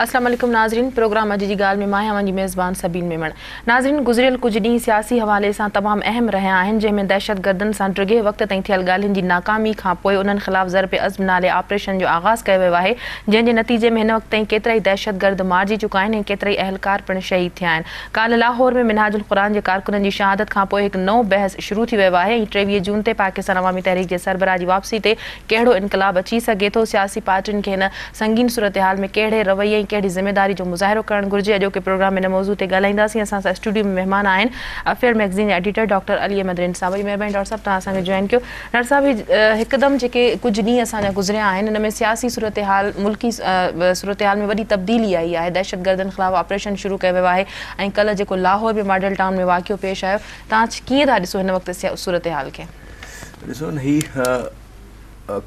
السلام عليڪم ناظرين پروگرام اڄ جي ڳالهه ۾ مان آهيان اوهان جي ميزبان سبين ميمڻ ناظرين گذريل ڪجهه ڏينهن سياسي حوالي سان تمام اهم رهيا آهن جنهن ۾ دهشتگردن سان ڊگهي وقت تائين ٿيل ڳالهين جي ناڪامي کان پوء انهن خلاف ضرب عضب نالي آپريشن جو آغاز ڪيو ويو آهي جنهن جي نتيجي ۾ هن وقت تائين ڪيترائي دهشتگرد مارجي چڪا آهن ۽ ڪيترائي اهلڪار پڻ شهيد ٿيا آهن ڪالهه لاهور ۾ منهاج القرآن جي ڪارڪنن جي شهادت کان پوء هڪ نئون بحث شروع ٿي ويو آهي ۽ 23 جون تي پاڪستان عوامي تحريڪ جي سربراهه جي واپسي تي ڪهڙو انقلاب اچي سگهي ٿو، سياسي پارٽين کي هن سنگين صورتحال ۾ ڪهڙي رويي ۽ ڪهڙي ذميداري جو مظاهرو ڪرڻ گهرجي، اڄوڪي پروگرام ۾ ان موضوع تي ڳالهائينداسين، اسان سان اسٽوڊيو ۾ مهمان آهن افيئر مئگزين جا ايڊيٽر ڊاڪٽر علي احمد رند صاحب، وڏي مهرباني ڊاڪٽر صاحب توهان اسان کي جوائن ڪيو. ڊاڪٽر صاحب هي هڪدم جيڪي ڪجهه ڏينهن اسان جا گذريا آهن ان ۾ سياسي صورتحال ملڪي صورتحال ۾ وڏي تبديلي آئي آهي دهشتگردن خلاف آپريشن شروع ڪيو ويو آهي ۽ ڪلهه جيڪو لاهور ۾ ماڊل ٽائون ۾ واقعو پيش آيو توهان ڪيئن ٿا ڏسو هن وقت صورتحال کي؟ ڏسو نه هي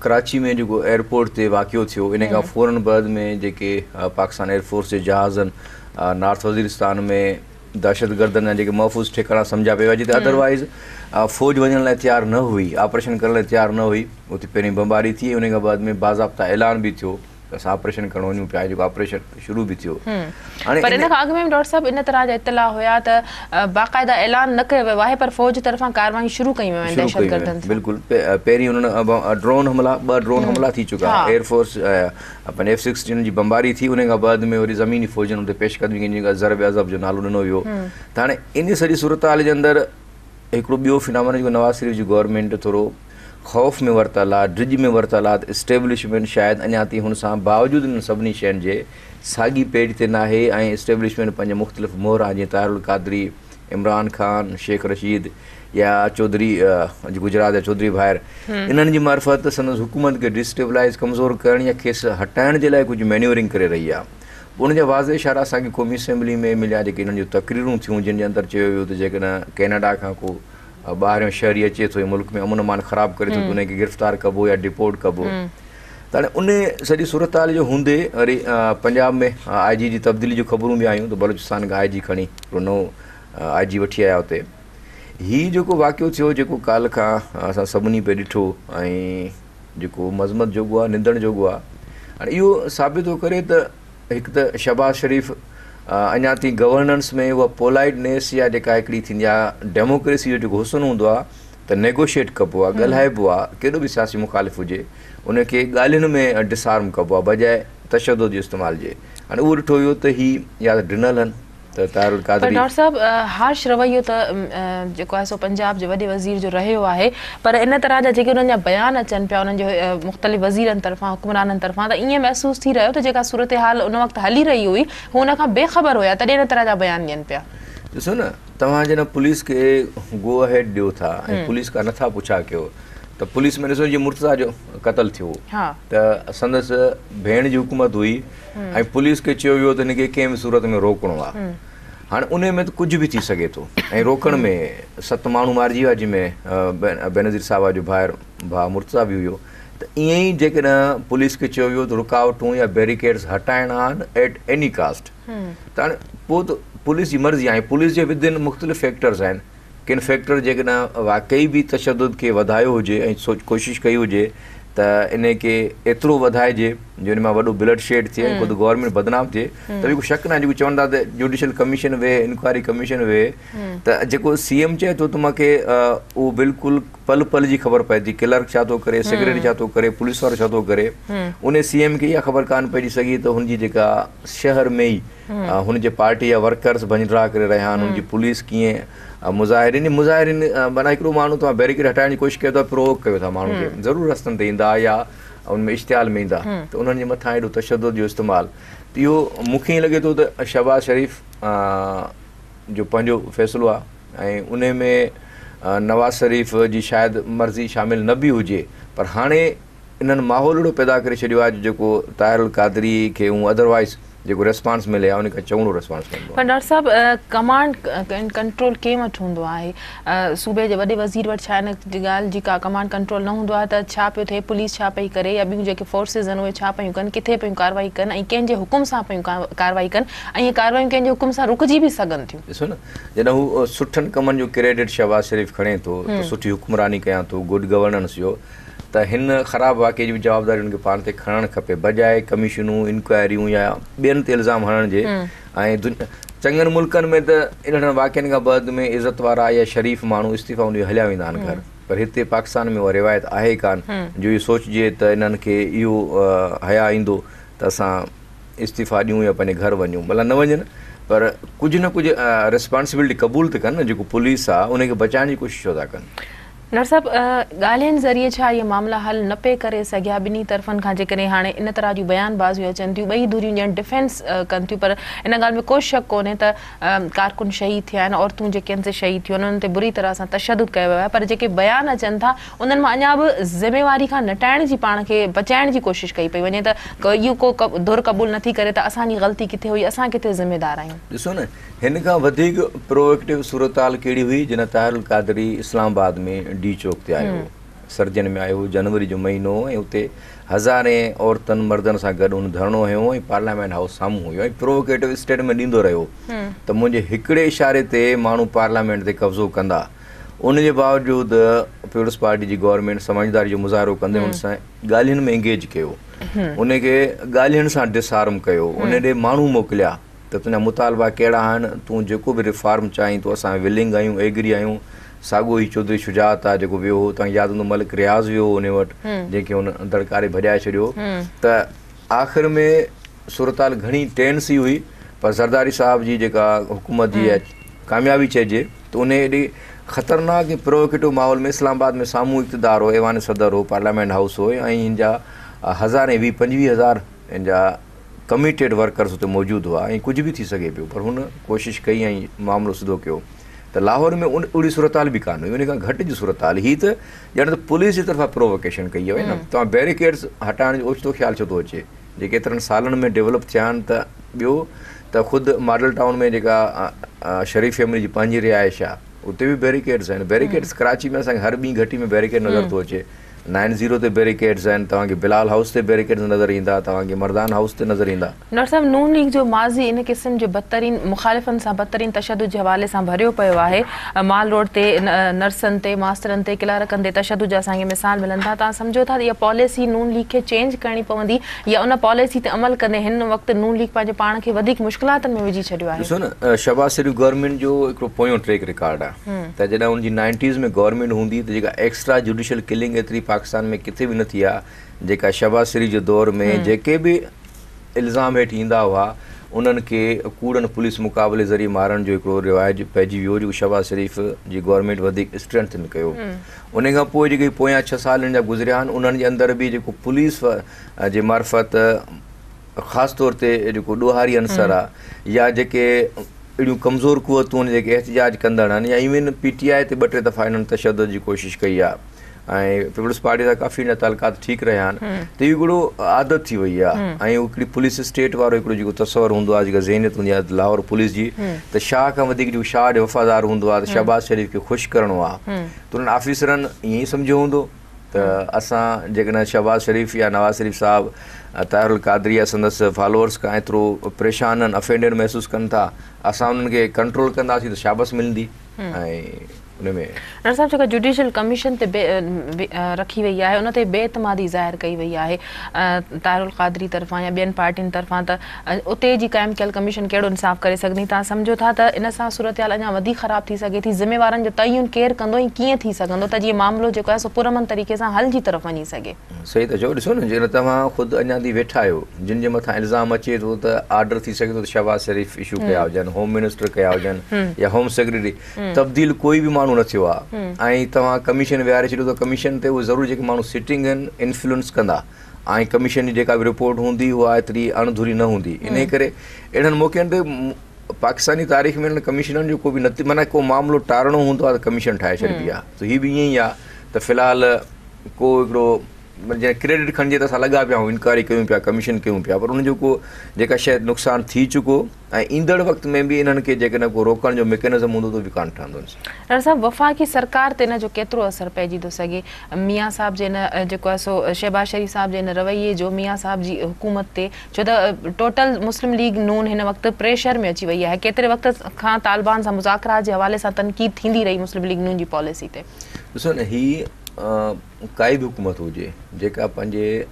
ڪراچي ۾ جيڪو ايئرپورٽ تي واقعو ٿيو ان کان فورن بعد ۾ جيڪي پاڪستان ايئر فورس جي جهازن نارٿ وزيرستان ۾ دهشتگردن جا جيڪي محفوظ ٺڪاڻا سمجهيا پئي ويا جتي ادروائيز فوج وڃڻ لاء تيار نه هئي آپريشن ڪرڻ لاء تيار نه هئي اتي پهرين بمباري ٿي ان کان بعد ۾ باضابطا اعلان به ٿيو ته اسان آپريشن ڪرڻ وڃون پيا جيڪو آپريشن شروع به ٿيو هاڻي پر ان کان اڳ ۾ به ڊاڪٽر صاحب ان طرح جا اطلاع هيا ته باقاعده اعلان نه ڪيو ويو آهي پر فوج طرفان ڪارروايون شروع ڪيون ويون آهن دهشتگردن سان بلڪل پهرين انهن ڊرون حملا ٻه ڊرون حملا ٿي چڪا ايئر فورس پنهنجي ايف سڪسٽين جي بمباري ٿي ان کان بعد ۾ وري زميني فوجن ان تي پيش قدمي ڪئي جنهن کي ضرب عضب جو نالو ڏنو ويو ته هاڻي ان سڄي صورتحال جي اندر هڪڙو ٻيو فنامنا جيڪو نواز شريف جي گورنمينٽ ٿورو خوف ۾ ورتل آهي ڊڄ ۾ ورتل آهي ته اسٽيبلشمينٽ شايد اڃا تائين هن سان باوجود انهن سڀني شين جي ساڳي پيج تي ناهي ۽ اسٽيبلشمينٽ پنهنجا مختلف مهرا جيئن طاهر القادري عمران خان، شيخ رشيد يا چوڌري گجرات جا چوڌري ڀائر انهن جي معرفت سندس حڪومت کي ڊسٽيبلائيز ڪمزور ڪرڻ يا کيس هٽائڻ جي لاء ڪجهه مينيورنگ ڪري رهي آهي. پوء ان جا واضح اشارا اسان کي قومي اسيمبلي ۾ مليا جيڪي انهن جون تقريرون ٿيون جن جي اندر چيو ويو ته جيڪڏهن ڪينيڊا کان ڪو ٻاهريون شهري اچي ٿو ۽ ملڪ ۾ امن امان خراب ڪري ٿو ته ان کي گرفتار ڪبو يا ڊپورٽ ڪبو ته هاڻي ان سڄي صورتحال جو هوندي وري پنجاب ۾ آء جي جي تبديلي جون خبرون به آيون ته بلوچستان کان آء جي کڻي هڪڙو نئون آء جي وٺي آيا اتي هي جيڪو واقعو ٿيو جيڪو ڪالهه کان اسان سڀني پئي ڏٺو ۽ جيڪو مذمت جوڳو آهي نندڻ جوڳو آهي هاڻي اهو ثابت ٿو ڪري ته هڪ ته شهباز شريف اڃا تائين گورننس ۾ اها پولائٽنيس يا جيڪا هڪڙي ٿيندي آهي ڊيموڪريسي جو جيڪو حسن هوندو آهي ته نيگوشيٽ ڪبو آهي ڳالهائبو آهي ڪيڏو به سياسي مخالف هجي ان کي ڳالهين ۾ ڊسآرم ڪبو آهي بجاء تشدد جي استعمال جي هاڻي اهو ڏٺو ويو ته هي يا ته ڊنل هن ته طاهر پر القادري. ڊاڪٽر صاحب هارش رويو ته جيڪو آهي سو پنجاب جي وڏي وزير جو رهيو آهي پر ان طرح جا جيڪي انهن جا بيان اچن پيا انهن جي مختلف وزيرن طرفان حڪمرانن طرفان ته ائين محسوس ٿي رهيو ته جيڪا صورتحال ان وقت هلي رهي هئي هو ان کان بي خبر هيا تڏهن ان طرح جا بيان ڏين پيا. ڏسو نه توهان جڏهن پوليس کي گو اهيڊ ڏيو ٿا ۽ پوليس کان نٿا پڇا ڪيو ته پوليس ۾ ڏسو جيئن مرتضيٰ جو قتل ٿيو ته سندس ڀيڻ جي حڪومت هئي ۽ پوليس کي چيو ويو ته هن کي ڪنهن به صورت ۾ روڪڻو آهي هاڻي ان ۾ ته ڪجهه به ٿي سگهي ٿو ۽ روڪڻ ۾ ست ماڻهو مارجي ويا جنهن ۾ بينظير صاحبه جو ڀائر ڀاء مرتضيٰ به هيو ته ائين ئي جيڪڏهن پوليس کي چيو ويو ته رڪاوٽون يا بيريڪيڊز هٽائڻا آهن ايٽ ايني ڪاسٽ ته هاڻي پوء ته پوليس جي مرضي آهي پوليس جي ودن مختلف فيڪٽرز آهن ڪن فيڪٽر جيڪڏهن واقعي به تشدد کي وڌايو هجي ۽ سوچ ڪوشش ڪئي هجي ته انهي کي ايترو وڌائجي جو ان مان وڏو بلڊ شيڊ ٿئي ۽ خود گورنمينٽ بدنام ٿئي ته به ڪو شڪ ناهي جيڪو چون ٿا ته جوڊيشل ڪميشن ويهي انڪوائري ڪميشن ويهي ته جيڪو سي ايم چئي ٿو ته مان کي اهو بلڪل پل پل جي خبر پئي ٿي ڪلرڪ ڇا ٿو ڪري سيڪريٽري ڇا ٿو ڪري پوليس وارو ڇا ٿو ڪري انهي سي ايم کي اها خبر ڪانه پئجي سگهي ته هن جي جيڪا شهر ۾ ئي هن جي پارٽي جا ورڪرز ڀڃ ڊاهه ڪري رهيا آهن هن جي پوليس ڪيئن مظاهرين مظاهرين معنيٰ هڪڙو ماڻهو توهان بيريڪيڊ هٽائڻ جي ڪوشش ڪيو ٿا پرووڪ ڪيو ٿا ماڻهو کي ضرور رستن تي ايندا يا ان ۾ اشتعال ۾ ايندا ته انهن جي مٿان ايڏو تشدد جو استعمال ته اهو مون کي ائين لڳي ٿو ته شهباز شريف جو پنهنجو فيصلو آهي ۽ ان ۾ نواز شريف جي شايد مرضي شامل نه به هجي پر هاڻي انهن ماحول اهڙو پيدا ڪري ڇڏيو آهي جو جيڪو طاهر القادري کي هون اڌروائيز جيڪو ريسپانس ملي ها ان کان چئوڻو ريسپانس ملندو پر آهي. ڊاڪٽر صاحب ڪمانڊ اينڊ ڪنٽرول ڪنهن وٽ هوندو آهي؟ صوبي جي وڏي وزير وٽ ڇا ان ڳالهه جي ڪا ڪمانڊ ڪنٽرول نه هوندو آهي ته ڇا پيو ٿئي، پوليس ڇا پئي ڪري يا ٻيون جيڪي فورسز آهن اهي ڇا پيون ڪن، ڪٿي پيون ڪارروائي ڪن ۽ ڪنهن جي حڪم سان پيون ڪارروائي ڪن ۽ اهي ڪارروايون ڪنهن جي حڪم سان رڪجي به سگهن ٿيون. ڏسو نه جڏهن هو سٺن ڪمن جو ڪريڊٽ شهباز شريف کڻي ٿو ته سٺي حڪمراني ڪيان ٿو گڊ گورننس جو. ته هن خراب واقعي جي به جوابداري ان کي پاڻ تي کڻڻ کپي بجاء ڪميشنون، انڪوائريون يا ٻين تي الزام هڻڻ جي ۽ چڱن ملڪن ۾ ته انهن واقعن کان بعد ۾ عزت وارا يا شريف ماڻهو استعيفائون ڏئي هليا ويندا آهن گهر پر هتي پاڪستان ۾ اها روايت آهي ڪانه جو اهو سوچجي ته انهن کي اهو حياء ايندو ته اسان استعيفا ڏيون يا پنهنجي گهر وڃون ڀلا نه وڃن پر ڪجهه نه ڪجهه ريسپانسبلٽي قبول ته ڪن نه جيڪو پوليس آهي ان کي بچائڻ جي ڪوشش ڇو ٿا ڪن. ڊاڪٽر صاحب ڳالهين ذريعي ڇا اهي معاملا حل نه پئي ڪري سگهيا ٻنهي طرفن کان جيڪڏهن هاڻي ان طرح جون بيان بازيون اچن ٿيون ٻئي ڌريون ڄڻ ڊفينس ڪن ٿيون پر ان ڳالهه ۾ ڪو شڪ ڪونهي ته ڪارڪن شهيد ٿيا آهن عورتون جيڪي آهن سي شهيد ٿيون آهن انهن تي بري طرح سان تشدد ڪيو ويو آهي پر جيڪي بيان اچن ٿا انهن مان اڃا به ذميواري کان نٽائڻ جي پاڻ کي بچائڻ جي ڪوشش ڪئي پئي وڃي ته اهو ڪو ڌر قبول نٿي ڪري ته اسان جي غلطي ڪٿي هئي اسان ڪٿي ذميدار آهيون. ڏسو نه هن کان وڌيڪ پرووڪيٽو صورتحال ڪهڙي هئي جڏهن طاهر القادري اسلام آباد ۾ ڊي چوڪ تي آيو هو سردين ۾ آيو هو جنوري جو مهينو هو ۽ اتي هزارين عورتن مردن سان گڏ هن ڌرڻو هنيو ۽ پارليامينٽ هائوس سامهون هيو ۽ پرووڪيٽو اسٽيٽمينٽ ڏيندو رهيو ته منهنجي هڪڙي اشاري تي ماڻهو پارليامينٽ تي قبضو ڪندا ان جي باوجود پيپلز پارٽي جي گورنمينٽ سمجهداري جو مظاهرو ڪندي هن سان ڳالهين ۾ انگيج ڪيو ان کي ڳالهين سان ڊس آرم ڪيو ان ڏي ماڻهو موڪليا ته تنهنجا مطالبا ڪهڙا آهن، تون جيڪو به ريفارم چاهين ٿو اسان ولنگ آهيون، ايگري آهيون. ساڳو ئي چوڌري شجاعت آهي جيڪو ويو هو، توهان کي ياد هوندو ملڪ رياض ويو هو ان وٽ جنهن کي هن دڙڪاري ڀڄائي ڇڏيو ته آخر ۾ صورتحال گهڻي ٽينس ئي هئي پر زرداري صاحب جي جيڪا حڪومت جي ڪاميابي چئجي ته ان ايڏي خطرناڪ ۽ پرووڪيٽو ماحول ۾ اسلام آباد ۾ سامهون اقتدار هو، ايوان صدر هو، پارليامينٽ هائوس هو ۽ هن جا هزارين ويهه پنجويهه هزار هن جا ڪميٽيڊ ورڪرز اتي موجود هئا ۽ ڪجهه به ٿي سگهي پيو پر هن ڪوشش ڪئي ۽ معاملو سڌو ڪيو ته لاهور ۾ ان اهڙي صورتحال به ڪانه هئي ان کان گهٽ جي صورتحال هئي ته ڄڻ ته پوليس جي طرفان پرووڪيشن ڪئي وئي نه توهان بيريڪيڊز هٽائڻ جو اوچتو خيال ڇو ٿو اچي جيڪي ايترن سالن ۾ ڊيولپ ٿيا آهن ته ٻيو ته خود ماڊل ٽائون ۾ جيڪا شريف فيملي جي پنهنجي رهائش آهي اتي به بيريڪيڊز آهن بيريڪيڊز ڪراچي ۾ اسان کي هر ٻي گهٽي ۾ بيريڪيڊ نظر ٿو اچي نائن زيرو تي بيريڪيڊز آهن، توهان کي بلال هائوس تي بيريڪيڊز نظر ايندا، توهان کي مردان هائوس تي نظر ايندا. ڊاڪٽر صاحب نون ليگ جو ماضي ان قسم جي بدترين مخالفن سان بدترين تشدد جي حوالي سان ڀريو پيو آهي، مال روڊ تي نرسن تي، ماسترن تي، ڪلارڪن تي تشدد جا اسان کي مثال ملن ٿا، توهان سمجهو ٿا ته اها پاليسي نون ليگ کي چينج ڪرڻي پوندي يا ان پاليسي تي عمل ڪندي هن وقت نون ليگ پنهنجو پاڻ کي وڌيڪ مشڪلاتن ۾ وجهي ڇڏيو آهي؟ ڏسو نه شهباز شريف گورنمينٽ جو هڪڙو پويون ٽريڪ رڪارڊ آهي. ته جڏهن ان جي نائنٽيز ۾ گورنمينٽ هوندي ته جيڪا ايڪسٽرا جوڊيشل ڪلنگ ايتري پاڪستان ۾ ڪٿي به نه ٿي آهي جيڪا شهباز شريف جي دور ۾ جيڪي به الزام هيٺ ايندا هئا انهن کي ڪوڙن پوليس مقابلي ذريعي مارڻ جو هڪڙو رواج پئجي ويو جيڪو شهباز شريف جي گورنمينٽ وڌيڪ اسٽرينٿن ڪيو ان کان پوء جيڪي پويان ڇهه سال ان جا گذريا آهن انهن جي اندر به جيڪو پوليس جي معرفت خاص طور تي جيڪو ڏوهاري عنصر آ يا جيڪي اهڙيون ڪمزور قوتون آهن جيڪي احتجاج ڪندڙ آهن يا ايون پي ٽي آء تي ٻه ٽي دفعا انهن تشدد جي ڪوشش ڪئي آ ۽ پيپلز پارٽي سان ڪافي ان جا تعلقات ٺيڪ رهيا آهن ته اهو هڪڙو عادت ٿي وئي آ ۽ هڪڙي پوليس اسٽيٽ وارو هڪڙو جيڪو تصور هوندو آ جيڪا ذهنيت هوندي آ لاهور پوليس جي ته شاهه کان وڌيڪ جيڪو شاهه جو وفادار هوندو آ ته شهباز شريف کي خوش ڪرڻو آ ته انهن آفيسرن ائين ئي سمجهيو هوندو ته اسان جيڪڏهن شهباز شريف يا نواز شريف صاحب طاهر القادري يا سندس فالوورس کان ايترو پريشان آهن افينڊيڊ محسوس ڪن ٿا اسان انهن کي ڪنٽرول ڪنداسين ته شابس ملندي ۽ ان ۾. ڊاڪٽر صاحب جيڪا جوڊيشل ڪميشن تي رکي وئي آهي ان تي بي اعتمادي ظاهر ڪئي وئي آهي طاهر القادري طرفان يا ٻين پارٽين طرفان ته اتي جي قائم ڪيل ڪميشن ڪهڙو انصاف ڪري سگهندي؟ توهان سمجهو ٿا ته ان سان صورتحال اڃا وڌيڪ خراب ٿي سگهي ٿي؟ ذميوارن جو تعين ڪير ڪندو ۽ ڪيئن ٿي سگهندو ته جيئن معاملو جيڪو آهي سو پرامن طريقي سان حل جي طرف وڃي سگهي؟ صحيح ٿا چئو، ڏسو نه جيڪڏهن توهان خود اڃا تائين ويٺا آهيو جن جي مٿان الزام اچي ٿو ته آرڊر ٿي سگهي ٿو ته شهباز شريف اشو ڪيا هجن، هوم منسٽر ڪيا هجن يا هوم سيڪريٽري، تبديل ڪوئي به ماڻهو نه ٿيو آهي ۽ توهان ڪميشن ويهاري ڇڏيو ته ڪميشن تي اهي ضرور جيڪي ماڻهو سٽنگ آهن انفلوئنس ڪندا. ۽ ڪميشن جي جيڪا به رپورٽ هوندي اها ايتري اڻ ڌري نه هوندي انهي ڪري اهڙن موقعن تي پاڪستاني تاريخ ۾ انهن ڪميشنن جو ڪو به نتيجو معنيٰ ڪو معاملو ٽارڻو هوندو آهي ته ڪميشن ٺاهي ڇڏبي آهي ته هي به ائين ئي آهي ته في الحال ڪو هڪڙو جڏهن ڪريڊٽ کڻجي ته اسان لڳا پيا آهيون انڪوائري ڪيون پيا ڪميشن ڪيون پيا پر ان جو ڪو جيڪا شيء نقصان ٿي چڪو ۽ ايندڙ وقت ۾ به انهن کي جيڪڏهن ڪو روڪڻ جو ميڪنزم هوندو ته به ڪانه ٺهندو. ڊاڪٽر صاحب وفاقي سرڪار تي ان جو ڪيترو اثر پئجي ٿو سگهي؟ ميان صاحب جي ان جيڪو آهي سو شهباز شريف صاحب جي ان رويي جو ميان صاحب جي حڪومت تي ڇو ته ٽوٽل مسلم ليگ نون هن وقت پريشر ۾ اچي وئي آهي ڪيتري وقت کان طالبان سان مذاڪرات جي حوالي سان تنقيد ٿيندي رهي مسلم ليگ نون جي پاليسي تي. ڏسو نه هي ڪائي به حڪومت هجي جيڪا پنهنجي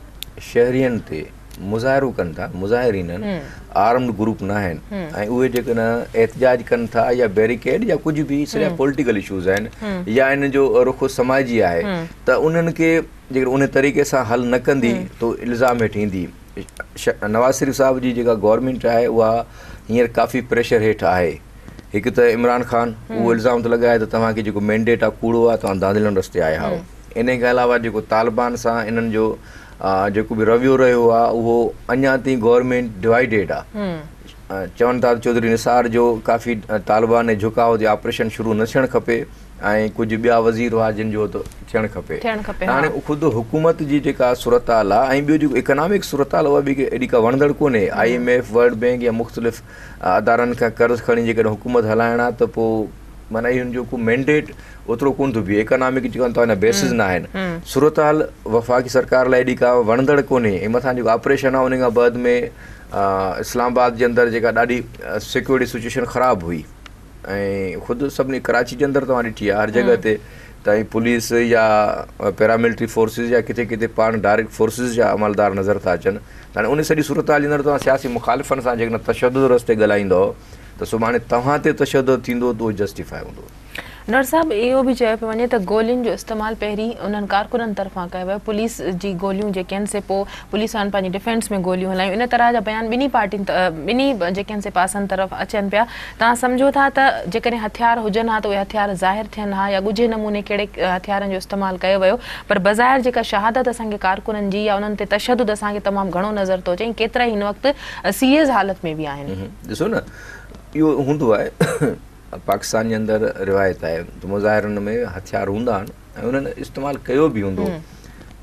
شهرين تي مظاهرو ڪن ٿا، مظاهرين آهن، آرمڊ گروپ نه آهن ۽ اهي جيڪڏهن احتجاج ڪن ٿا يا بيريڪيڊ يا ڪجهه به سڄا پوليٽيڪل اشوز آهن يا ان جو رخ سماجي آهي ته انهن کي جيڪڏهن ان طريقي سان حل نه ڪندي ته الزام هيٺ ايندي. نواز شريف صاحب جي جيڪا گورنمينٽ آهي اها هينئر ڪافي پريشر هيٺ آهي. هڪ ته عمران خان اهو الزام ٿو لڳائي ته توهان کي جيڪو مينڊيٽ آهي ڪوڙو آهي توهان ڌانڌلين رستي آيا آهيو. انهي کان علاوه جيڪو طالبان سان انهن جو جيڪو به رويو رهيو آهي اهو اڃا تائين گورنمينٽ ڊوائيڊيڊ آهي. چون ٿا ته چوڌري نثار جو ڪافي طالبان ڏي جهڪاء هو ته آپريشن شروع نه ٿيڻ کپي ۽ ڪجهه ٻيا وزير هئا جن جو ته ٿيڻ کپي. ته هاڻي خود حڪومت جي جيڪا صورتحال آهي ۽ ٻيو جيڪو اڪنامڪ صورتحال اها به ايڏي ڪا وڻندڙ ڪونهي. I M F, world bank يا مختلف ادارن کان قرض کڻي جيڪڏهن حڪومت هلائڻ آ ته پوء معنيٰ هن جو ڪو مينڊيٽ اوترو ڪونه ٿو بيهي، اڪنامڪ جيڪا توهان جا بيسز نه آهن. صورتحال وفاقي سرڪار لاء ايڏي ڪا وڻندڙ ڪونهي ۽ مٿان جيڪو آپريشن آ ان کان بعد ۾ اسلام آباد جي اندر جيڪا ڏاڍي سيڪيورٽي سچويشن خراب هئي ۽ خود سڀني ڪراچي جي اندر توهان ڏٺي آ هر جڳهه تي تائين پوليس يا پيرا ملٽري فورسز يا ڪٿي ڪٿي پاڻ ڊائريڪٽ فورسز جا عملدار نظر ٿا اچن ته هاڻي ان سڄي صورتحال جي اندر توهان سياسي مخالفن سان جيڪڏهن تشدد رستي ڳالهائيندؤ ته سڀاڻي توهان تي تشدد ٿيندو ته اهو جسٽيفائي هوندو. ڊاڪٽر صاحب اهو به چيو پيو وڃي ته گولين جو استعمال پهرين انهن ڪارڪنن طرفان ڪيو ويو پوليس جي گوليون جيڪي آهن سي پوء پوليس وارن پنهنجي ڊفينس ۾ گوليون هلايون ان طرح جا بيان ٻنهي پارٽين ٻنهي جيڪي آهن سي پاسن طرف اچن پيا توهان سمجهو ٿا ته جيڪڏهن هٿيار هجن ها ته اهي هٿيار ظاهر ٿين ها يا ڳجهي نموني ڪهڙي هٿيارن جو استعمال ڪيو ويو پر بظاهر جيڪا شهادت اسان کي ڪارڪنن جي يا انهن تي تشدد اسان کي تمام گهڻو نظر ٿو اچي ۽ ڪيترائي هن وقت سيريس حالت ۾ به آهن. ڏسو نه اهو هوندو آهي پاڪستان جي اندر روايت آهي ته مظاهرن ۾ هٿيار هوندا آهن ۽ انهن استعمال ڪيو به هوندو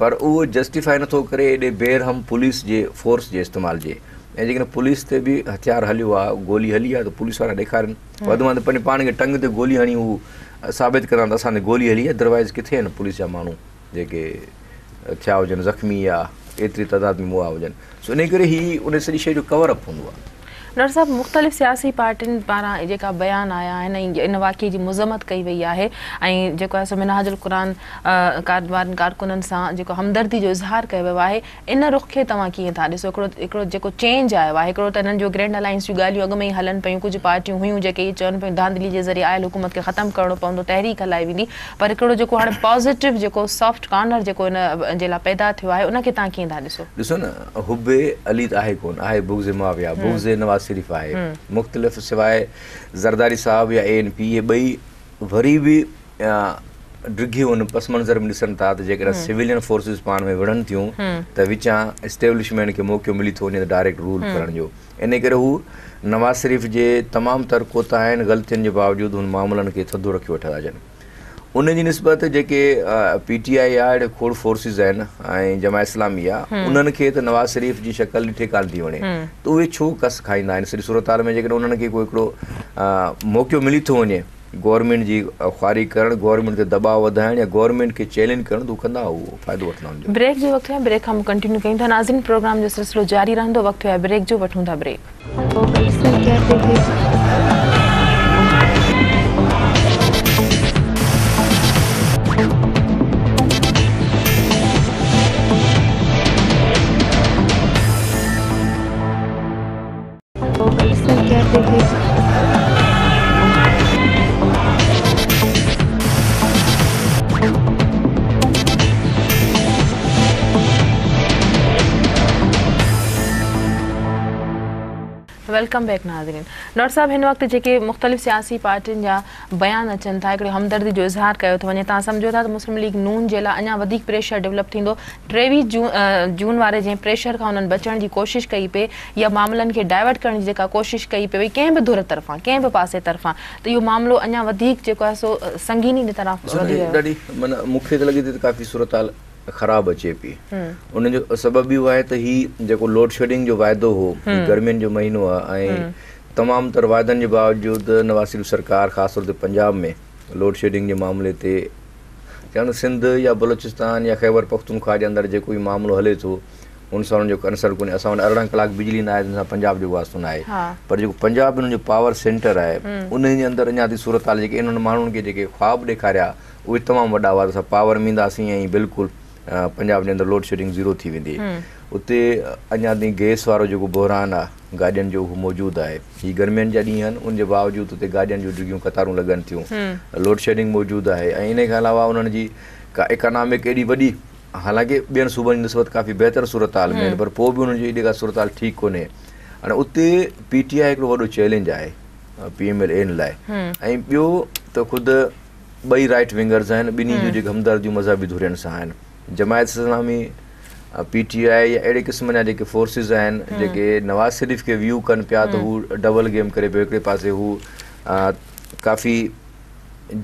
پر اهو جسٽيفائي نٿو ڪري ايڏي بي رحم پوليس جي فورس جي استعمال جي ۽ جيڪڏهن پوليس تي به هٿيار هليو آ گولي هلي آ ته پوليس وارا ڏيکارين وڌ ۾ وڌ پنهنجي پاڻ کي ٽنگ تي گولي هڻي هو ثابت ڪندا ته اسان تي گولي هلي آ ادروائز ڪٿي آهن پوليس جا ماڻهو جيڪي ٿيا هجن زخمي يا ايتري تعداد ۾ مئا هجن سو انهي ڪري هي ان سڄي شيء جو ڪور اپ هوندو آ. ڊاڪٽر صاحب مختلف سياسي پارٽين پاران جيڪا بيان آيا آهن ۽ ان واقعي جي مذمت ڪئي وئي آهي ۽ جيڪو آهي سو منهاج القرآن وارن ڪارڪنن سان جيڪو همدردي جو اظهار ڪيو ويو آهي ان رخ کي توهان ڪيئن ٿا ڏسو هڪڙو هڪڙو جيڪو چينج آيو آهي هڪڙو ته انهن جو گرينڊ الائنس جون ڳالهيون اڳ ۾ ئي هلن پيون ڪجهه پارٽيون هيون جيڪي اهي چون پيون ڌانڌلي جي ذريعي آيل حڪومت کي ختم ڪرڻو پوندو تحريڪ هلائي ويندي پر هڪڙو جيڪو هاڻي پازيٽو جيڪو سافٽ ڪارنر جيڪو ان جي لاء پيدا ٿيو آهي ان کي توهان ڪيئن ٿا ڏسو؟ ڏسو نه حب علي ته آهي ڪونه آهي بغض معاويه بغض نواز شريف آهي مختلف سواء زرداري صاحب يا اي اين پي اهي ٻئي وري به ڊگهي ان پس منظر ۾ ڏسن ٿا ته جيڪڏهن سويلين فورسز پاڻ ۾ وڙهن ٿيون ته وچان اسٽيبلشمينٽ کي موقعو ملي ٿو وڃي ته ڊائريڪٽ رول ڪرڻ جو انهي ڪري هو نواز شريف جي تمام تر ڪوتاهين غلطين جي باوجود هن معاملن کي ٿڌو رکيو ويٺا ٿا اچن. ان جي نسبت جيڪي پي ٽي آء آ اهڙي کوڙ فورسز آهن ۽ جماعت اسلامي آ انهن کي ته نواز شريف جي شڪل ڏٺي ڪانه ٿي وڻي ته اهي ڇو ڪس کائيندا آهن سڄي صورتحال ۾ جيڪڏهن انهن کي ڪو هڪڙو موقعو ملي ٿو وڃي گورنمينٽ جي خواري ڪرڻ گورنمينٽ تي دٻاء وڌائڻ يا گورنمينٽ کي چئلينج ڪرڻ ته هو ڪندا اهو فائدو وٺندا ان جو. بريڪ جو وقت ٿيو آهي بريڪ کان پوء ڪنٽينيو ڪيون ٿا ناظرين پروگرام جو سلسلو جاري رهندو وقت ٿيو آهي بريڪ جو وٺون ٿا بريڪ. Welcome back ناظرين ڊاڪٽر صاحب هن وقت جيڪي مختلف سياسي پارٽين جا بيان اچن ٿا هڪڙي همدردي جو اظهار ڪيو ٿو وڃي توهان سمجهو ٿا ته مسلم ليگ نون جي لاء اڃا وڌيڪ پريشر ڊولپ ٿيندو 23 جون واري جنهن پريشر کان انهن بچڻ جي ڪوشش ڪئي پئي يا معاملن کي ڊائيورٽ ڪرڻ جي جيڪا ڪوشش ڪئي پئي وئي ڪنهن به ڌر طرفان ڪنهن به پاسي طرفان ته اهو معاملو اڃا وڌيڪ جيڪو آهي سو سنگيني طرف وڌي ويو. ڏاڍي معنيٰ مون کي ته لڳي ٿي ته ڪافي صورتحال خراب اچي پئي ان جو سبب اهو آهي ته هي جيڪو لوڊ شيڊنگ جو واعدو هو هي گرمين جو مهينو آهي ۽ تمام تر واعدن جي باوجود نواز شريف سرڪار خاص طور تي پنجاب ۾ لوڊ شيڊنگ جي معاملي تي چون سنڌ يا بلوچستان يا خيبر پختونخوا جي اندر جيڪو هي معاملو هلي ٿو ان سان انهن جو ڪنسرن ڪونهي. اسان وٽ 18 ڪلاڪ بجلي نه آهي ته ان سان پنجاب جو واسطو نه آهي. پر جيڪو پنجاب انهن جو پاور سينٽر آهي انهي جي اندر اڃا تائين صورتحال جيڪي انهن ماڻهن کي جيڪي خواب ڏيکاريا اهي تمام وڏا هئا ته اسان پاور ۾ اينداسين ۽ بلڪل پنجاب جي اندر لوڊ شيڊنگ زيرو ٿي ويندي. اتي اڃا تائين گئس وارو جيڪو بحران آهي گاڏين جو اهو موجود آهي. هي گرمين جا ڏينهن آهن ان جي باوجود اتي گاڏين جون ڊگهيون قطارون لڳن ٿيون. لوڊ شيڊنگ موجود آهي ۽ انهي کان علاوه انهن جي ڪا اڪانامڪ ايڏي وڏي حالانڪه ٻين صوبن جي نسبت ڪافي بهتر صورتحال ۾ آهن پر پوء به انهن جي ايڏي ڪا صورتحال ٺيڪ ڪونهي. هاڻي اتي پي ٽي آء هڪڙو وڏو چئلينج آهي پي ايم ايل اين لاء ۽ ٻيو ته خود ٻئي رائيٽ ونگرز آهن ٻنهي جون جيڪي همدرديون مذهبي ڌرين سان آهن جماعت اسلامي پي ٽي آء يا اهڙي قسم جا جيڪي فورسز آهن جيڪي نواز شريف کي ويو ڪن پيا ته هو ڊبل گيم ڪري پيو هڪڙي پاسي هو ڪافي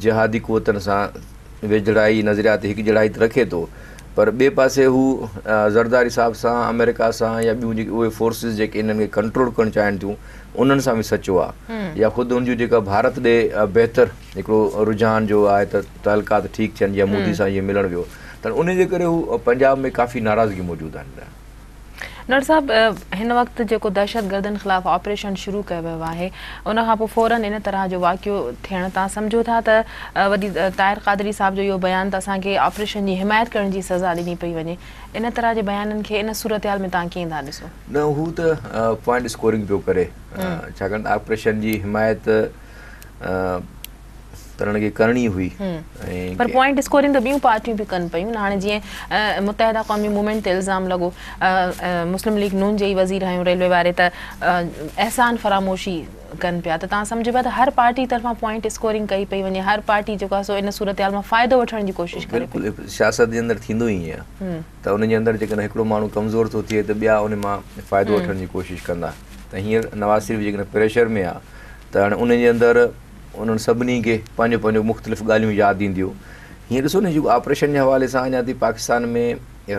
جهادي قوتن سان ويجهڙائي نظرياتي هڪجهڙائي ته رکي ٿو پر ٻئي پاسي هو زرداري صاحب سان آمريڪا سان يا ٻيون جيڪي اهي فورسز جيڪي انهن کي ڪنٽرول ڪرڻ چاهين ٿيون انهن سان به سچو آهي يا خود ان جون جيڪا ڀارت ڏي بهتر هڪڙو رجحان جو آهي ته تعلقات ٺيڪ ٿين يا مودي سان جيئن ملڻ ويو ته ان جي ڪري هو پنجاب ۾ ڪافي ناراضگي موجود آهن. ڊاڪٽر صاحب هن وقت جيڪو دهشتگردن خلاف آپريشن شروع ڪيو ويو آهي ان کان پوء فورن ان طرح جو واقعو ٿيڻ توهان سمجهو ٿا ته وري طاهر قادري صاحب جو اهو بيان ته اسان کي آپريشن جي حمايت ڪرڻ جي سزا ڏني پئي وڃي ان طرح جي بيانن کي ان صورتحال ۾ توهان ڪيئن ٿا ڏسو؟ نه هو ته پوائنٽ اسڪورنگ پيو ڪري ڇاڪاڻ ته آپريشن جي حمايت ته انهن کي ڪرڻي هئي ۽. پر پوائنٽ اسڪورنگ ته ٻيون پارٽيون به ڪن پيون نه هاڻي جيئن متحده قومي موومينٽ تي الزام لڳو مسلم ليگ نون جي ئي وزير آهيون ريلوي واري ته احسان فراموشي ڪن پيا ته توهان سمجهو پيا ته هر پارٽي طرفان پوائنٽ اسڪورنگ ڪئي پئي وڃي هر پارٽي جيڪو آهي سو ان صورتحال مان فائدو وٺڻ جي ڪوشش ڪري پئي. بلڪل سياست جي اندر ٿيندو ئي ائين آهي ته ان جي اندر جيڪڏهن هڪڙو ماڻهو ڪمزور ٿو ٿئي ته ٻيا ان مان فائدو وٺڻ جي ڪوشش ڪندا ته هينئر نواز شريف جيڪڏهن پريشر ۾ آهي ته هاڻي ان جي اندر انهن سڀني کي پنهنجو پنهنجو مختلف ڳالهيون ياد اينديون. هينئر ڏسو نه جيڪو آپريشن جي حوالي سان اڃا تائين پاڪستان ۾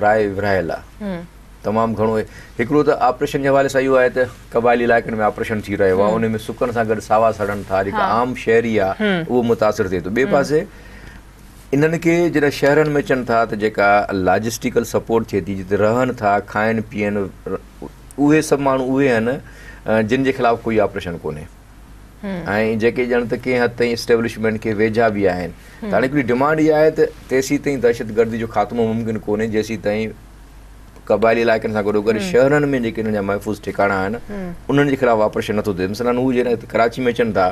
راء ورهايل آهي تمام گهڻو هڪڙو ته آپريشن جي حوالي سان اهو آهي ته قبائلي علائقن ۾ آپريشن ٿي رهيو آهي ان ۾ سڪن سان گڏ ساوا سڙن ٿا جيڪا عام شهري آهي اهو متاثر ٿئي ٿو ٻئي پاسي انهن کي جڏهن شهرن ۾ اچن ٿا ته جيڪا لاجسٽيڪل سپورٽ ٿئي ٿي جتي رهن ٿا کائن پيئن اهي سڀ ماڻهو اهي آهن جن جي خلاف ڪوئي آپريشن ڪونهي ۽ جيڪي ڄڻ ته ڪنهن حد تائين اسٽيبلشمينٽ کي ويجها به آهن ته هاڻي هڪڙي ڊمانڊ اها آهي ته تيسين تائين دهشتگردي جو خاتمو ممڪن ڪونهي جيسين تائين قبائلي علائقن سان گڏو گڏ شهرن ۾ جيڪي انهن جا محفوظ ٺڪاڻا آهن انهن جي خلاف آپريشن نٿو ٿئي مثلاً هو جڏهن ڪراچي ۾ اچن ٿا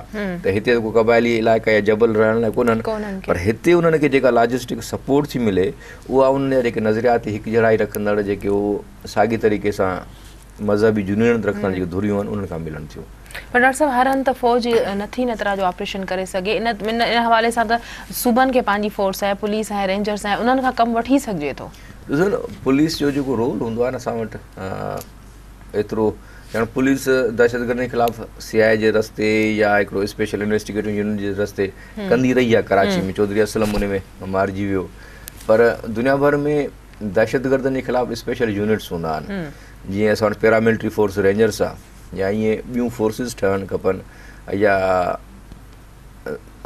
ته هتي ڪو قبائلي علائقا يا جبل رهڻ لاء ڪونهن پر هتي انهن کي جيڪا لاجسٽڪ سپورٽ ٿي ملي اها انهن جا جيڪي نظرياتي هڪجهڙائي رکندڙ جيڪي هو ساڳي طريقي سان مذهبي جنونيت رکندڙ جيڪي ڌريون آهن انهن کان ملن ٿيون. پر ڊاڪٽر صاحب هر هنڌ ته فوج نٿي ان طرح جو آپريشن ڪري سگهي ان ان حوالي سان ته صوبن کي پنهنجي فورس آهي پوليس آهي رينجرس آهي انهن کان ڪم وٺي سگهجي ٿو. ڏسو نه پوليس جو جيڪو رول هوندو آهي نه اسان وٽ ايترو ڄڻ پوليس دهشتگردن خلاف سي آء اي جي رستي يا هڪڙو اسپيشل انويسٽيگيٽو يونٽ جي رستي ڪندي رهي آهي ڪراچي ۾ چوڌري اسلم ان ۾ مارجي ويو پر دنيا ڀر ۾ دهشتگردن جي خلاف اسپيشل يونٽس هوندا آهن جيئن اسان وٽ پيرا ملٽري فورس رينجرس آهي يا ائين ٻيون فورسز ٺهڻ کپن يا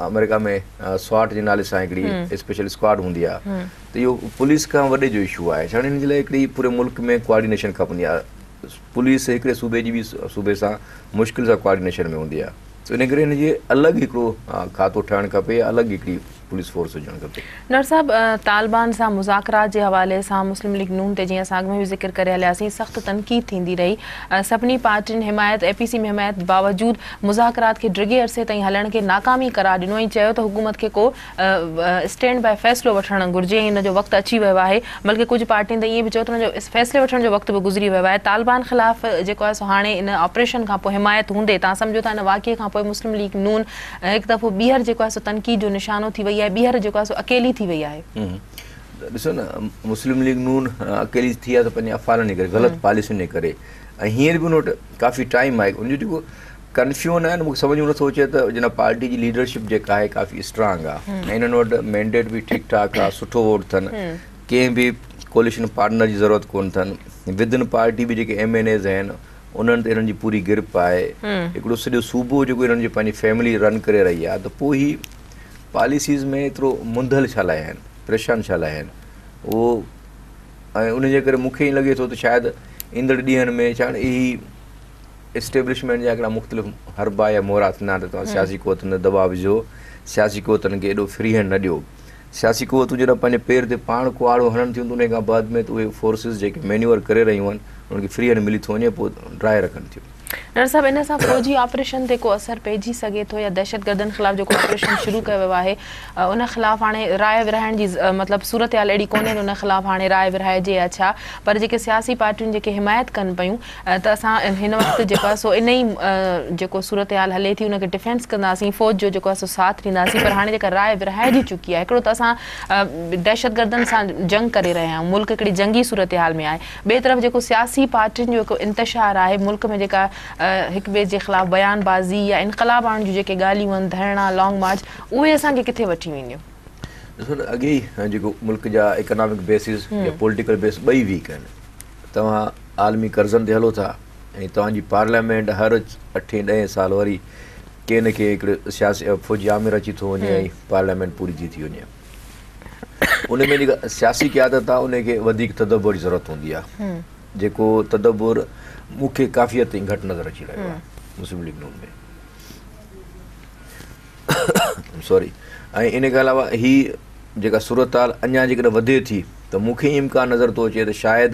آمريڪا ۾ سواٽ جي نالي سان هڪڙي اسپيشل اسڪواڊ هوندي آهي ته اهو پوليس کان وڏي جو اشو آهي ڇاڪاڻ هن جي لاء هڪڙي پوري ملڪ ۾ ڪوآرڊينيشن کپندي آهي پوليس هڪڙي صوبي جي ٻي صوبي سان مشڪل سان ڪوآرڊينيشن ۾ هوندي آهي ان ڪري هن جي الڳ هڪڙو کاتو ٺهڻ کپي يا الڳ هڪڙي پوليس فورس هجڻ کپي. ڊاڪٽر صاحب طالبان سان مذاڪرات جي حوالي سان مسلم ليگ نون تي جيئن اسان اڳ ۾ به ذڪر ڪري هلياسين سخت تنقيد ٿيندي رهي سڀني پارٽين حمايت اي پي سي ۾ حمايت باوجود مذاڪرات کي ڊگهي عرصي تائين هلڻ کي ناڪامي قرار ڏنو ۽ چيو ته حڪومت کي ڪو اسٽينڊ باء فيصلو وٺڻ گهرجي ۽ ان جو وقت اچي ويو آهي بلڪه ڪجهه پارٽين ته ائين به چيو ته ان جو فيصلي وٺڻ جو وقت به گذري ويو آهي طالبان خلاف جيڪو آهي سو هاڻي ان آپريشن کان پوء حمايت هوندي توهان سمجهو ٿا ان واقعي کان پوء مسلم ليگ نون هڪ دفعو ٻيهر جيڪو آهي سو تنقيد جو نشانو ٿي وئي آهي ٻيهر جيڪو آهي سو اڪيلي ٿي وئي آهي. ڏسو نه مسلم ليگ نون اڪيلي ٿي آهي ته پنهنجي افعالن جي ڪري غلط پاليسين جي ڪري ۽ هينئر به ان وٽ ڪافي ٽائيم آهي ان جو جيڪو ڪنفيون آهي نه مونکي سمجهه ۾ نٿو اچي ته جناب پارٽي جي ليڊرشپ جيڪا آهي ڪافي اسٽرانگ آهي ۽ انهن وٽ مينڊيٽ به ٺيڪ ٺاڪ آهي سٺو ووٽ اٿن ڪنهن به ڪوليشن پارٽنر جي ضرورت ڪونه اٿن ودن پارٽي به جيڪي ايم اين ايز آهن انهن تي انهن جي پوري گرپ آهي هڪڙو سڄو صوبو جيڪو انهن جي پنهنجي فيملي رن ڪري رهي آهي ته پوء هي پاليسيز ۾ ايترو منڌل ڇا لاء آهن پريشان ڇا لاء آهن اهو ۽ ان جي ڪري مون کي ائين لڳي ٿو ته شايد ايندڙ ڏينهن ۾ ڇاڪاڻ هي اسٽيبلشمينٽ جا هڪڙا مختلف حربا يا مهرا ٿيندا آهن ته توهان سياسي قوتن تي دٻاء وجهو، سياسي قوتن کي ايڏو فري هينڊ نه ڏيو. سياسي قوتون جڏهن پنهنجي پير تي پاڻ ڪهاڙو هڻن ٿيون ته انهي کان بعد ۾ ته اهي فورسز جيڪي مينيوئر ڪري رهيون آهن انهن کي فري هينڊ ملي ٿو وڃي پوء ڊاهي رکن ٿيون. ڊاڪٽر صاحب ان سان فوجي آپريشن تي ڪو اثر پئجي سگهي ٿو يا دهشتگردن خلاف جيڪو آپريشن شروع ڪيو ويو آهي ان خلاف هاڻي راء ورهائڻ جي مطلب صورتحال اهڙي ڪونهي ته ان خلاف هاڻي راء ورهائجي يا ڇا پر جيڪي سياسي پارٽيون جيڪي حمايت ڪن پيون ته اسان هن وقت جيڪو آهي سو ان ئي جيڪو صورتحال هلي ٿي ان کي ڊفينس ڪنداسين فوج جو جيڪو آهي سو ساٿ ڏينداسين پر هاڻي جيڪا راء ورهائجي چڪي آهي هڪڙو ته اسان دهشتگردن سان جنگ ڪري رهيا آهيون ملڪ هڪڙي جنگي صورتحال ۾ آهي ٻئي طرف جيڪو سياسي پارٽين جو هڪ انتشار آهي ملڪ ۾ جيڪا هڪ ٻئي جي خلاف بيان بازي يا انقلاب آڻڻ جون جيڪي ڳالهيون آهن ڌرڻا لانگ مارچ اهي اسان کي ڪٿي وٺي وينديون؟ ڏسو نه اڳي ئي جيڪو ملڪ جا اڪنامڪ بيسز يا پوليٽيڪل بيس ٻئي ويڪ آهن توهان عالمي قرضن تي هلو ٿا ۽ توهان جي پارليامينٽ هر اٺين ڏهين سال وري ڪنهن نه ڪنهن هڪڙي سياسي فوجي آمر اچي ٿو وڃي ۽ پارليامينٽ پوري ٿي ٿي وڃي ان ۾ جيڪا سياسي قيادت آهي ان کي وڌيڪ تدبر جي ضرورت هوندي آهي جيڪو تدبر مون کي ڪافي حد تائين گهٽ نظر اچي رهيو آهي مسلم ليگ نون ۾ سوري ۽ ان کان علاوه هي جيڪا صورتحال اڃا جيڪڏهن وڌي ٿي ته مون کي امڪان نظر ٿو اچي ته شايد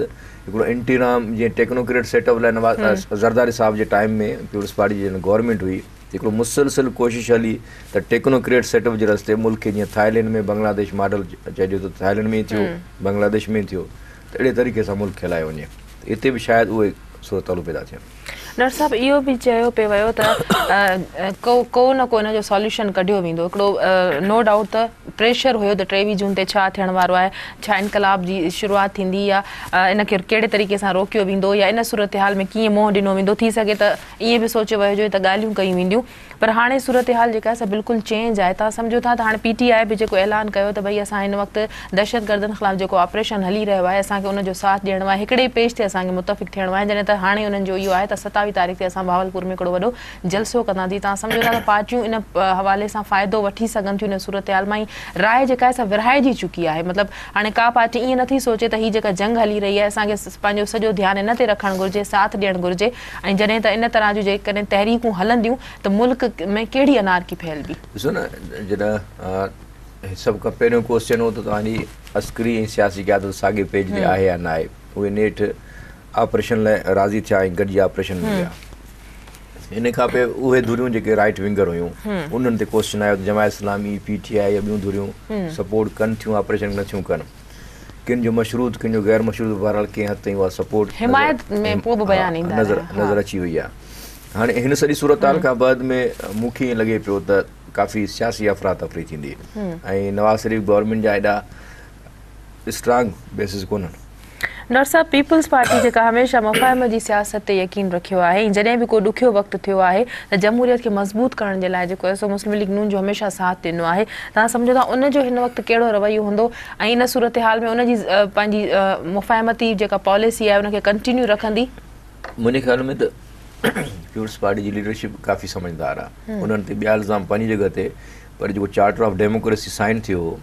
هڪڙو انٽيرام جيئن ٽيڪنوڪريٽ سيٽ اپ لاء نواز زرداري صاحب جي ٽائيم ۾ پيپلز پارٽي جي جڏهن گورنمينٽ هئي هڪڙو مسلسل ڪوشش هلي ته ٽيڪنوڪريٽ سيٽ اپ جي رستي ملڪ کي جيئن ٿائلينڊ ۾ بنگلاديش ماڊل چئجي ٿو ٿائلينڊ ۾ ئي ٿيو بنگلاديش ۾ ٿيو ته اهڙي طريقي سان ملڪ کي هلايو وڃي ته اتي به شايد اهي صورتحالون پيدا ٿين. ڊاڪٽر صاحب اهو به چيو پئي ويو ته ڪو ڪو نه ڪو ان جو سوليوشن ڪڍيو ويندو هڪڙو نو ڊائوٽ ته پريشر هيو ته 23 جون تي ڇا ٿيڻ وارو آهي ڇا انقلاب جي شروعات ٿيندي يا ان کي ڪهڙي طريقي سان روڪيو ويندو يا ان صورتحال ۾ ڪيئن منهن ڏنو ويندو ٿي سگهي ته ائين به سوچيو ويو هجي ته ڳالهيون ڪيون وينديون پر هاڻي صورتحال جيڪا آهي سا بلڪل چينج آهي توهان سمجهو ٿا ته هاڻي پي ٽي آء به جيڪو اعلان ڪيو ته ڀئي اسان هن وقت دهشتگردن خلاف جيڪو آپريشن هلي رهيو آهي اسان کي ان جو ساٿ ڏيڻو آهي هڪڙي ئي پيج تي اسان کي متفق ٿيڻو آهي جڏهن ته هاڻي انهن جو اهو آهي ته 27 تاريخ تي اسان بهاولپور ۾ هڪڙو وڏو جلسو ڪنداسين توهان سمجهو ٿا ته پارٽيون ان حوالي سان فائدو وٺي سگهن ٿيون ان صورتحال مان ۽ راء جيڪا آهي سا ورهائجي چڪي آهي مطلب هاڻي ڪا پارٽي ائين نٿي سوچي ته هي جيڪا جنگ هلي رهي آهي اسان کي پنهنجو سڄو ڌيان ان تي رکڻ گهرجي ساٿ ڏيڻ گهرجي ۽ جڏهن ته ان طرح جون جيڪڏهن تحريڪون هلنديون ته ملڪ ۾ ڪهڙي انارڪي ڦهلبي. ڏسو نه جڏهن سڀ کان پهريون ڪوئسچن هو ته توهان جي عسڪري ۽ سياسي قيادت ساڳي پيج تي آهي يا ناهي اهي نيٺ آپريشن لاء راضي ٿيا ۽ گڏجي آپريشن ۾ ويا. ان کان پوء اهي ڌريون جيڪي رائيٽ ونگر هيون انهن تي ڪوئسچن آيو ته جماعت اسلامي، پي ٽي آء يا ٻيون ڌريون سپورٽ ڪن ٿيون آپريشن نه ٿيون ڪن. ڪن جو مشروط ڪن جو غير مشروط بهرحال ڪنهن حد تائين اها سپورٽ حمايت ۾ پوء به بيان ايندا نظر نظر اچي وئي آهي. هاڻي هن سڄي صورتحال کان بعد ۾ مون کي ائين لڳي پيو ته ڪافي سياسي افراتفري ٿيندي ۽ نواز شريف گورنمينٽ جا ايڏا اسٽرانگ بيسز ڪونهن. ڊاڪٽر صاحب پيپلز پارٽي جيڪا هميشه مفاهمت جي سياست تي يقين رکيو آهي ۽ جڏهن به ڪو ڏکيو وقت ٿيو آهي ته جمهوريت کي مضبوط ڪرڻ جي لاء جيڪو آهي سو مسلم ليگ نون جو هميشه ساٿ ڏنو آهي توهان سمجهو ٿا ان جو هن وقت ڪهڙو رويو هوندو ۽ ان صورتحال ۾ ان جي پنهنجي مفاهمتي جيڪا پاليسي آهي ان کي ڪنٽينيو رکندي؟ منهنجي خيال ۾ ته پيپلز پارٽي جي ليڊرشپ ڪافي سمجهدار آهي انهن تي ٻيا الزام پنهنجي جڳهه تي پر جيڪو چارٽر آف ڊيموڪريسي سائن ٿيو هو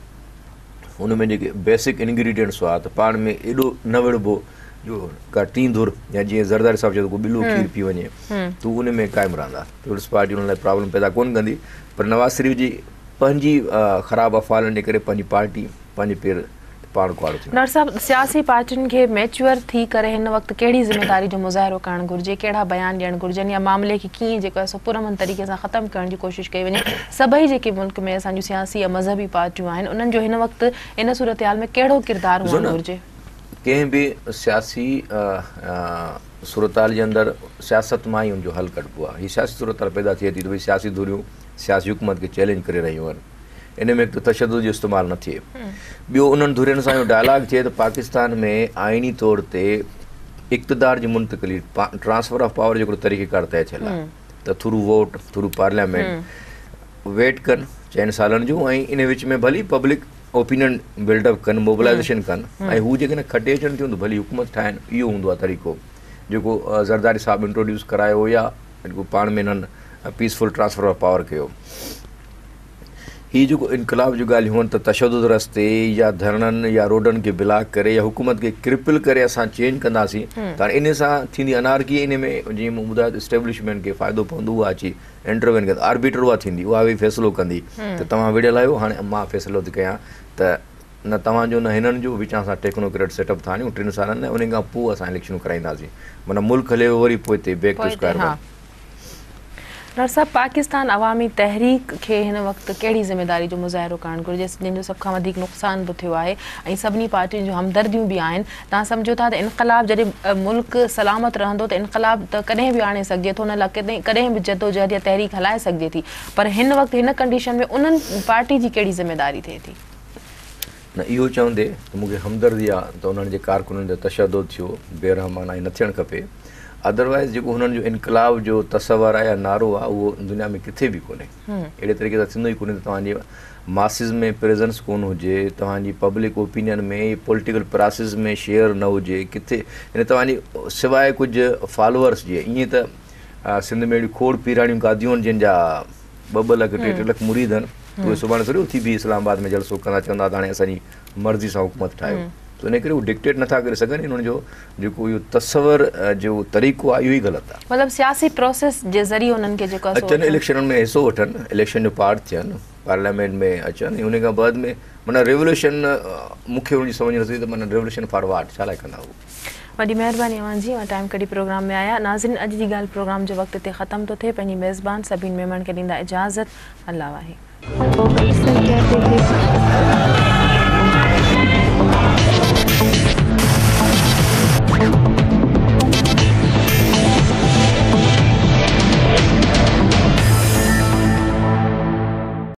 ان ۾ جيڪي بيسڪ انگريڊينٽس هئا ته پاڻ ۾ ايڏو نه وڙهبو جو ڪا ٽين ڌر يا جيئن زرداري صاحب چيو ته ڪو ٻلو کير پي وڃي ته ان ۾ قائم رهندا. پيپلز پارٽي ان لاء پرابلم پيدا ڪونه ڪندي پر نواز شريف جي پنهنجي خراب افعالن جي ڪري پنهنجي پارٽي پنهنجي پير تي پاڻ ڪهاڙو ٿي وڃي. ڊاڪٽر صاحب سياسي پارٽين کي ميچوئر ٿي ڪري هن وقت ڪهڙي ذميداري جو مظاهرو ڪرڻ گهرجي، ڪهڙا بيان ڏيڻ گهرجن يا معاملي کي ڪيئن جيڪو آهي سو پرامن طريقي سان ختم ڪرڻ جي ڪوشش ڪئي وڃي، سڀئي جيڪي ملڪ ۾ اسان جون سياسي يا مذهبي پارٽيون آهن انهن جو هن وقت ان صورتحال ۾ ڪهڙو ڪردار ڏسو هئڻ نه گهرجي؟ ڪنهن به سياسي صورتحال جي اندر سياست مان ئي ان جو حل ڪڍبو آهي. هي سياسي صورتحال پيدا ٿئي ٿي ته ڀئي سياسي ڌريون سياسي حڪومت کي چئلينج ڪري رهيون آهن. ان ۾ هڪ ته تشدد جو استعمال نه ٿئي ٻيو انهن ڌرين سان اهو ڊائلاگ ٿئي ته پاڪستان ۾ آئيني طور تي اقتدار جي منتقلي ٽرانسفر آف پاور جو هڪڙو طريقيڪار طئي ٿيل آهي ته through vote through parliament wait ڪن چئن سالن جو ۽ ان وچ ۾ ڀلي پبلڪ اوپينين بلڊ اپ ڪن موبلائزيشن ڪن ۽ هو جيڪڏهن کٽي اچن ٿيون ته ڀلي حڪومت ٺاهن اهو هوندو آهي طريقو جيڪو زرداري صاحب انٽروڊيوس ڪرايو يا جيڪو پاڻ ۾ انهن پيسفل ٽرانسفر آف پاور ڪيو. هي جيڪو انقلاب جون ڳالهيون آهن ته تشدد رستي يا ڌرڻن يا روڊن کي بلاڪ ڪري يا حڪومت کي ڪرپل ڪري اسان چينج ڪنداسين ته هاڻي انهي سان ٿيندي انارڪي انهي ۾ جيئن مون ٻڌايو ته اسٽيبلشمينٽ کي فائدو پوندو اها اچي انٽروين ڪندي آربيٽر اها ٿيندي اها ويهي فيصلو ڪندي ته توهان وڙهيل آهيو هاڻي مان فيصلو ٿي ڪيان ته نه توهان جو نه هنن جو وچان اسان ٽيڪنوڪريٽ سيٽ اپ ٿا آڻيون ٽن سالن لاء انهي کان پوء اسان اليڪشنون ڪرائينداسين معنيٰ ملڪ هلي ويو وري پوئتي back to square one. Doctor صاحب پاڪستان عوامي تحريڪ کي هن وقت ڪهڙي ذميداري جو مظاهرو ڪرڻ گهرجي جنهن جو سڀ کان وڌيڪ نقصان به ٿيو آهي ۽ سڀني پارٽين جون همدرديون به آهن توهان سمجهو ٿا ته انقلاب جڏهن ملڪ سلامت رهندو ته انقلاب ته ڪڏهن به آڻي سگهجي ٿو ان لاء ڪڏهن به جدوجهد يا تحريڪ هلائي سگهجي ٿي پر هن وقت هن ڪنڊيشن ۾ انهن پارٽي جي ڪهڙي ذميداري ٿئي ٿي؟ نه اهو چوندي ته مون کي همدردي آ ته انهن جي ڪارڪنن تي تشدد ٿيو بيرحمانه ائين نه ٿيڻ کپي ادروائيز جيڪو هنن جو انقلاب جو تصور آهي يا نعرو آهي اهو دنيا ۾ ڪٿي به ڪونهي اهڙي طريقي سان ٿيندو ئي ڪونهي ته توهان جي ماسز ۾ پريزنس ڪونه هجي توهان جي public opinion ۾ political process ۾ share نه هجي ڪٿي يعني توهان جي سواء ڪجهه فالوورس جي ائين ته سنڌ ۾ اهڙيون کوڙ پيراڻيون گاديون آهن جن جا ٻه ٻه لک ٽي ٽي لک مريد آهن اهي سڀاڻي ٿوري اٿي بيهي اسلام آباد ۾ جلسو ڪندا چوندا ته هاڻي اسان جي مرضي سان حڪومت ٺاهيو ته ان ڪري هو ڊڪٽيٽ نٿا ڪري سگهن انهن جو جيڪو اهو تصور جو طريقو آهي اهو ئي غلط آهي. مطلب سياسي پروسيس جي ذريعي انهن کي جيڪو آهي سو اچن اليڪشنن ۾ حصو وٺن اليڪشن جو پارٽ ٿين پارليامينٽ ۾ اچن ۽ ان کان بعد ۾ معنيٰ ريولوشن مون کي ان جي سمجهه نٿي اچي ته معنيٰ ريولوشن فار واٽ ڇا لاء ڪندا هو. وڏي مهرباني اوهان جي اوهان ٽائيم ڪڍي پروگرام ۾ آيا ناظرين اڄ جي ڳالهه پروگرام جو وقت هتي ختم ٿو ٿئي پنهنجي ميزبان سبين ميمڻ کي ڏيندا اجازت الله واهي.